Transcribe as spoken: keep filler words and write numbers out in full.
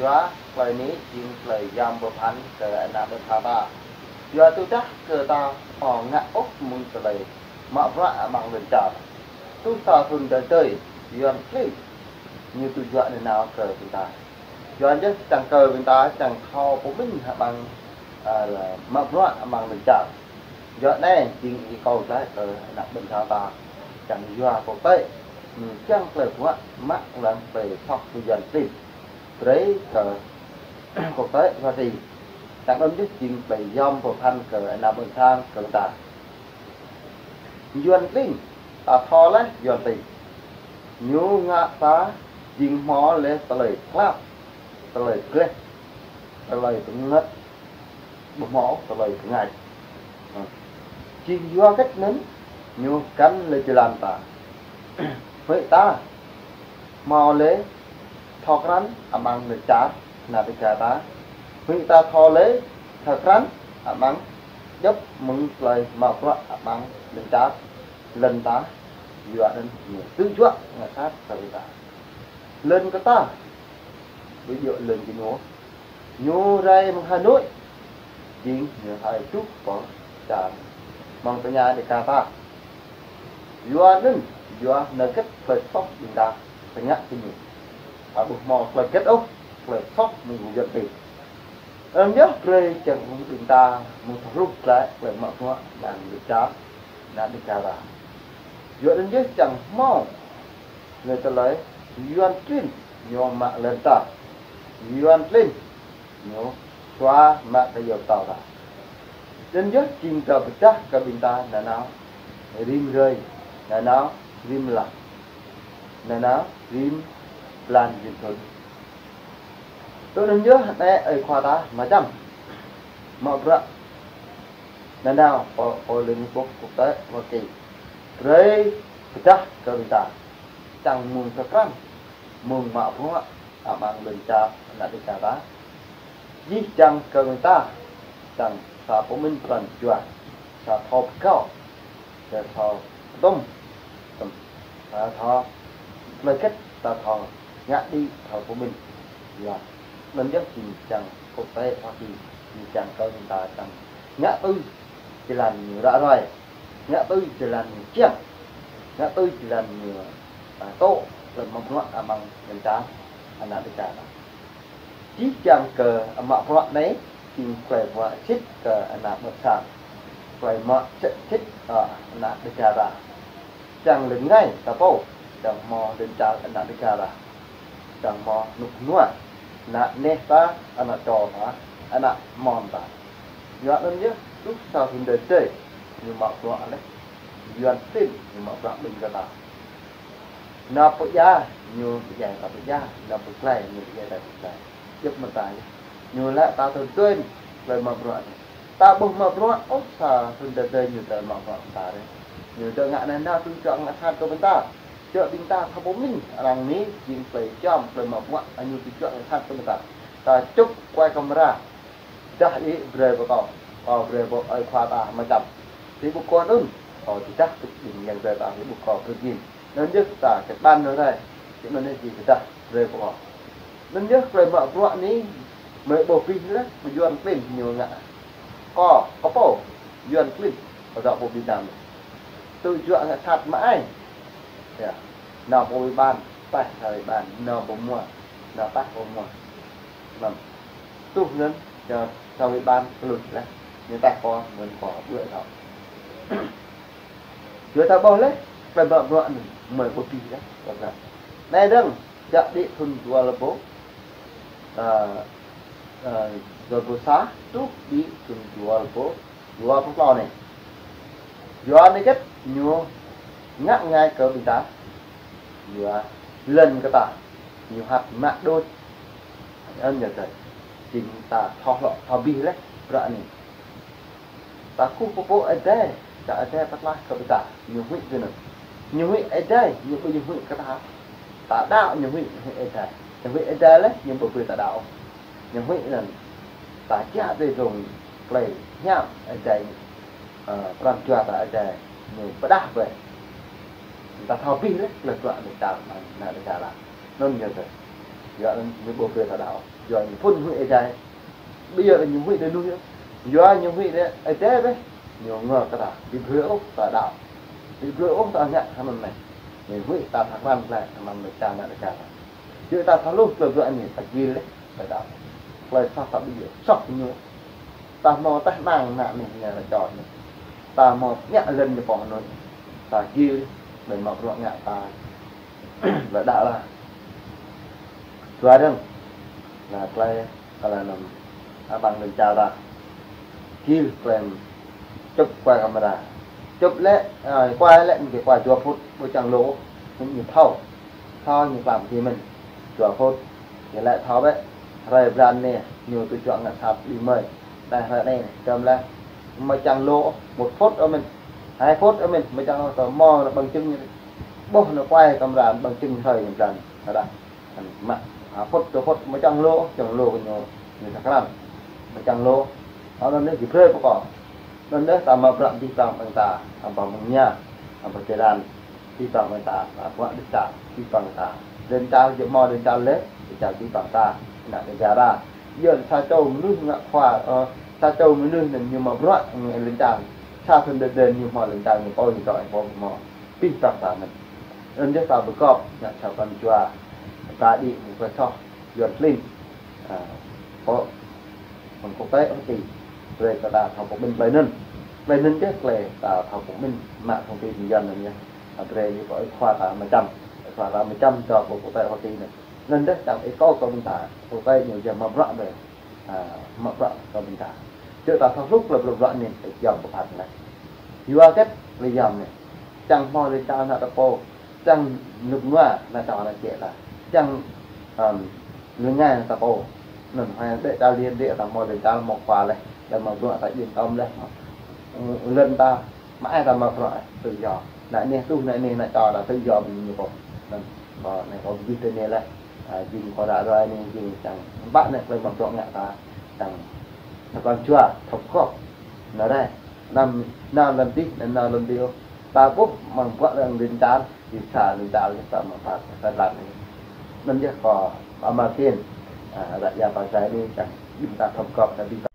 Yua tơlơi anai jing tơlơi yom pơphan kơ ană bơngăt ta. Yua tơdah kơ ta ƀu ngă ôh mơ̆ng tơlơi mă bruă amăng lŏn čar, tŭ sa thŭn tơdơi, Yuan klin ñu tŭ juă nanao kơ ƀing ta. Yua anŭn čang kơ ƀing ta čang thâo pơmĭn hăng ƀing, a, mă bruă amăng lŏn čar. Yua anai jing ih kâo laĭ kơ ană bơngăt ta, čang yua quốc tế, ñu čang tơlơi bruă mă lăng tơlơi soh kơ Yuan klin. Brơi kơ quốc tế Hoa Kỳ. Čang anŭn yơh jing tơlơi yom pơphan kơ ană bơngăt kơ ta. Yuan klin, ta thâo laih Yuan klin. Ñu ngă ta jing hmâo laih tơlơi klap, tơlơi gleh, tơlơi bơngăt, ƀu hmâo tơlơi bơngač. Jing yua hơget anŭn ñu găn laih jơlan ta. Huĭ ta hmâo laih thâo krăn amăng lŏn čar ană Dêga ta. Huĭ ta thâo laih thâo krăn amăng djŏp mơ̆ng tơlơi mă bruă amăng lŏn čar, lŏn ta, yua anŭn ñu tŭ juă ngă sat kơ ƀing ta. Lŏn kơ ta, ƀu djơ̆ lŏn kơ ñu. Ñu rai mơ̆ng Hà Nội, jing ñu hai truh pơ čar mơ̆ng tơña Dêga ta. Yua anŭn, yua anŭn hơget tơlơi soh ƀing ta tơña kơ ñu. Ta ƀu hmâo tơlơi hơget ôh, tơlơi soh mơ̆ng Yuan klin. Anŭn yơh brơi čang ƀing ta mơ̆ng tơlŭh glaĭ tơlơi mă bruă amăng lŏn čar ană Dêga ta. Yua anŭn yơh čang hmâo laih tơlơi Yuan klin ñu mă lŏn ta. Yuan klin ñu sua mă kơ yua pơtao ta. Anŭn yơh jing kơ pơdah kơ ƀing ta nanao rĭm hrơi, nanao rĭm mlam, nanao rĭm blan rĭm thŭn. Tui anŭn yơh anai ơi khua ta mơčăm mă bruă nanao pơ, pơ Liên Hiệp Quốc, quốc tế Hoa Kỳ. Brơi pơdah kơ ƀing ta. Čang mơ̆ng thâo krăn, mơ̆ng mă bruă amăng lŏn čar ană Dêga ta. Jih jang kơ ƀing ta, čang sa pơmĭn pran jua, sa thâo pơkŏ, sa thâo tŭm, tŭm, sa thâo tơlơi hơget ta thâo ngă đĭ thâo pơmĭn. Yua anŭn yơh jing čang quốc tế Hoa Kỳ, jing čang kơ ƀing ta čang ngă tui jơlan ñu ră ruai, ngă tui jơlan ñu čiăng, ngă tui jơlan ñu, a, tŏ tơlơi mă bruă amăng lŏn čar ană Dêga ta. Jih jang kơ mă bruă anai, jing tơlơi bruă sĭt kơ ană bơngăt ta, tơlơi mă sĭt, sĭt, a, ană Dêga ta. Čang lŏn rai ta pô, čang hmâo lŏn čar ană Dêga ta. Čang hmâo rơnŭk rơnua, ană neh ta, ană čô ta, ană mon ta. Yua anŭn yơh, tŭ sa thŭn tơdơi, ñu mă bruă laih. Yuan klin, ñu mă bruă ƀing kơ ta. Nao pơ ia, ñu pơdjai ta pơ ia, nao pơ glai, ñu pơdjai ta pơ glai. Djŏp mơta yơh. Ñu laĭ ta tơdơi, tơlơi mă bruă anai. Ta ƀu mă bruă ôh, sa thŭn tơdơi ñu tơlơi mă bruă ƀing ta rai. Ñu dŏ ngă anai nao tŭ juă ngă sat kơ ƀing ta. Djŏ ƀing ta thâo pơmĭn, arăng anai jing tơlơi čăm, tơlơi mă bruă, ñu tŭ juă ngă sat kơ ƀing ta. Ta čŭp kuai kamera. Dah ih brơi pơ kâo, kâo brơi pơ ơi khua ta mơčăm. Ti ƀu kâo anŭn, kâo tơdah tŭ ƀing yang brơi ta, ti ƀu kâo brơi jing. Anŭn yơh ta kơ ƀan anŭn rai, ti anŭn yơh jing tơdah brơi pơ kâo. Anŭn yơh tơlơi mă bruă anai, mơi ƀuh pih laih, pơ Yuan klin ñu ngă. Kâo, kâo pô, Yuan klin, kâo dŏ pơ Việt Nam. Tŭ juă ngă sat mă ai. Yơh, nao pơ ủy ban, taih sa ủy ban, nao pơ mua, nao taih pơ mua. Năm. Tŭ anŭn, yơh, sa ủy ban kơ lŭt laih, ñu taih pơ, mơ̆n pơ, ƀuh thâo. Yua ta ƀuh laih, tơlơi mă bruă anai, mơi ƀuh pih laih, ƀuh laih. Anai dơ̆ng, čă đĭ thŭn dua rơbâo, a, a, dua rơbâo sa, truh đĭ thŭn dua rơbâo dua pluh klâo anai. Yua anai hơget ñu ngă ngai kơ ƀing ta, yua lŏn kơ ta, ñu hăt mă đôč. Anŭn yơh tơdơi, jing ta thâo hlŏ, thâo abih laih, bruă anai. Ta kơkuh pơpŭ Ơi Adai, čang Ơi Adai pơklaih kơ ƀing ta, ñu huĭ kơ anŭn. Ñu huĭ Ơi Adai, ñu ƀu ñu huĭ kơ ta. Ta đaŏ ñu huĭ, ñu huĭ Ơi Adai. Ñu huĭ Ơi Adai laih, ñu ƀu brơi ta đaŏ. Ñu huĭ anŭn. Ta kiăng tui dong tơlơi hiam Ơi Adai, ơ, pran jua ta Ơi Adai, ñu pơdah brơi. Ta thâo abih laih, tơlơi bruă anai ta, ană Dêga ta. Anŭn yơh tơdơi. Yua anŭn ñu ƀu brơi ta đaŏ. Yua ñu phŭn huĭ Ơi Adai. Ƀu djơ̆ ñu huĭ tơ mơnuih. Yua ñu huĭ tơ Ơi Adai bĕ. Ñu ngă kơ ta. Ƀu brơi ôh ta đaŏ. Ƀu brơi ôh ta ngă hăng anŭn anai. Ñu huĭ ta thâo krăn glaĭ hăng anŭn lĕ čang ană đah kơ ta. Yua ta thâo hluh tơlơi bruă anai ta gil lĕ ta đaŏ. Tơlơi soh ta ƀu djơ̆. Soh ñu. Ta hmâo tơhnal ană anai ñu rơčô anai. Ta hmâo ñă lŏn ñu pô anai. Ta gil, ƀơi mă bruă ngă ta. Lĕ đaŏ lah. Dua dơ̆ng. Lah tơlơi, tơlơi anŭn abang lŏn čar ta. Gil tơlơi čŭp kuai kamra. Čŭp lĕ, a, kuai lĕ, ñu kơ kuai dua phŭt, ƀu čang lô, ñu thâo. Thâo ñu klăm kơ mĭn. Dua phŭt. Ñu lĕ thâo bĕ. Hrơi blan anai, ñu tŭ čuă ngă sat ƀing mơi. Đah hrơi anai, čơm lĕ. Ƀu čang lô, một phút ôh mĭn. Hai phút ôh mĭn, ƀu čang lô, tơ hmâo anŭn bằng chứng ñu. Ƀuh anŭn kuai kamra bằng chứng hrơi ñu blan. Hơđah. Mă, a, phŭt, dua phŭt, ƀu čang lô, čang lô kơ ñu, ñu thâo krăn. Ƀu čang lô. Anŭn anai či brơi pơkŏn. Anŭn anai ta mă bruă abih bang ƀing ta, abih bang mơ̆ng ñu, abih bang jơlan, abih bang ƀing ta, ta bruă đĭ ta, abih bang ta. Lŏn čar jơ̆ hmâo lŏn čar lĕ, lŏn čar abih bang ta, ană negara. Yua sa čô mơnuih ngă khua, ơ, sa čô mơnuih anŭn ñu mă bruă, lŏn čar. Sa thŭn đơđa ñu hmâo lŏn čar ñu pô ñu dŏ ñu pô hmâo. Abih bang ta anŭn. Anŭn yơh ta pơgop, ngă sa pran jua, ta đĭ ñu pơsoh, Yuan klin. A, pô, mơ̆ng quốc tế, Hoa Kỳ. Brơi kơ ta thâo pơmĭn tơlơi anŭn. Tơlơi anŭn yơh tơlơi ta thâo pơmĭn, mă thông tin Yuan anŭn yơh. A, brơi ñu pô ơi khua ta mơčăm. Ơi khua ta mơčăm dŏ pơ quốc tế Hoa Kỳ anŭn. Anŭn yơh čang ih kâo kơ ƀing ta. Quốc tế ñu yơh mă bruă brơi. A, mă bruă kơ ƀing ta. Čơ̆ ta thâo hluh tơlơi bruă anai, ta yom pơphat anai. Yua hơget tơlơi yom anai. Čang hmâo lŏn čar ană ta pô. Čang rơnŭk rơnua ană čô ană čĕ ta. Čang, ưm, rơngai ană ta pô. Anŭn hai đĕ ta lĕ đĕ ta hmâo lŏn čar hmâo khua lĕ. Đa mă bruă ta yên tâm lĕ. Lŏn ta mă ai ta mă bruă tự do. Ană anai tŭ ană anai ană čô ta tự do ƀing ñu pô. Anŭn, kâo anai kâo ƀu djơ̆ tơ anai lĕ. A, jing kâo ră ruai anai jing čang ƀă anai tơlơi mă bruă ngă ta. Čang sa pran jua thâo pơgop. Anŭn rai. Anăm, anăm lŏn tih, anăm lŏn tih. Ta ƀuh mơ̆ng bruă lŏn čar, či sa lŏn čar, či sa mơ̆ng phat, sa lŏn anai. Anŭn yơh kâo amar tin, a, ră ia pơsai anai čang, ƀing ta thâo pơgop, ta ƀing ta